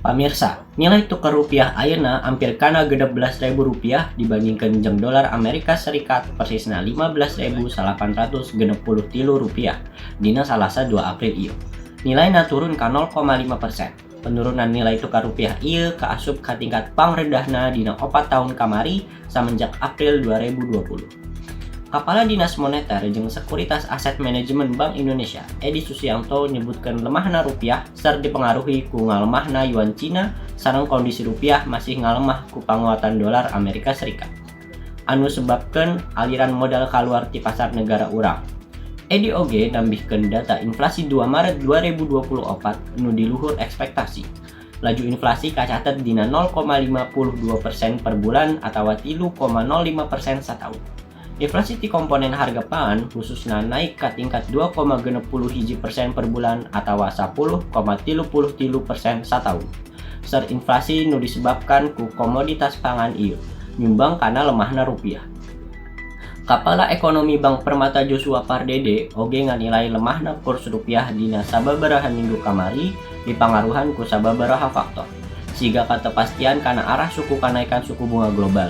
Pamirsa, nilai tukar rupiah ayeuna ampir kana 16.000 rupiah dibandingkan jeung dolar Amerika Serikat, persisna 15.863 rupiah dina Salasa 2 April ieu. Nilaina turun ka 0,5%. Penurunan nilai tukar rupiah ieu kaasup ka tingkat pangrendahna dina 4 tahun kamari samenjak April 2020. Kepala Dinas Moneter jeung Sekuritas Aset Manajemen Bank Indonesia, Edi Susianto, nyebutkeun lemahna rupiah ser dipengaruhi ku ngalemahna yuan Cina sareng kondisi rupiah masih ngalemah ku panguatan dolar Amerika Serikat, anu sebabkeun aliran modal kaluar ti pasar negara urang. Edi oge nambihkeun data inflasi 2 Maret 2024 nu di luhur ekspektasi. Laju inflasi kacatet dina 0,52% per bulan atawa 3,05% sataun. Inflasi ti komponen harga pangan khususna naik ka tingkat 2,61% per bulan atawa 10,33% sataun. Ser inflasi nu disebabkan ku komoditas pangan ieu nyumbang kana lemahna rupiah. Kepala Ekonomi Bank Permata Joshua Pardede oge nganilai lemahna kurs rupiah dina sababaraha minggu kamari dipangaruhan ku sababaraha faktor, siga katepastian kana arah suku kanaikan suku bunga global.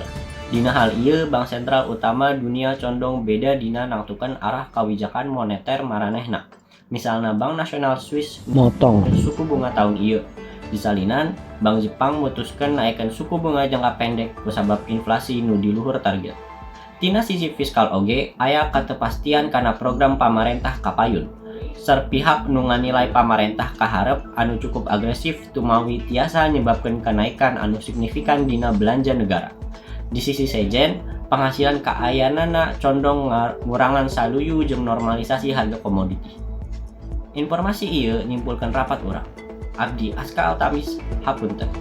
Dina hal ieu, bank sentral utama dunia condong beda dina nangtukeun arah kawijakan moneter maranehna. Misalna, Bank Nasional Swiss motong suku bunga tahun ieu. Disalinan, Bank Jepang mutuskeun naekkeun suku bunga jangka pendek kusabab inflasi nu di luhur target. Tina sisi fiskal oge aya katepastian kana program pamarentah kapayun. Ser pihak nu nganilai pamarentah kaharep anu cukup agresif tumawi tiasa nyebabkeun kenaikan anu signifikan dina belanja negara. Di sisi sejen, penghasilan kaayanana condong ngurangan saluyu jeung normalisasi harga komoditi. Informasi ieu nyimpulkeun rapat urang. Abdi Aska Altamis, hapunten.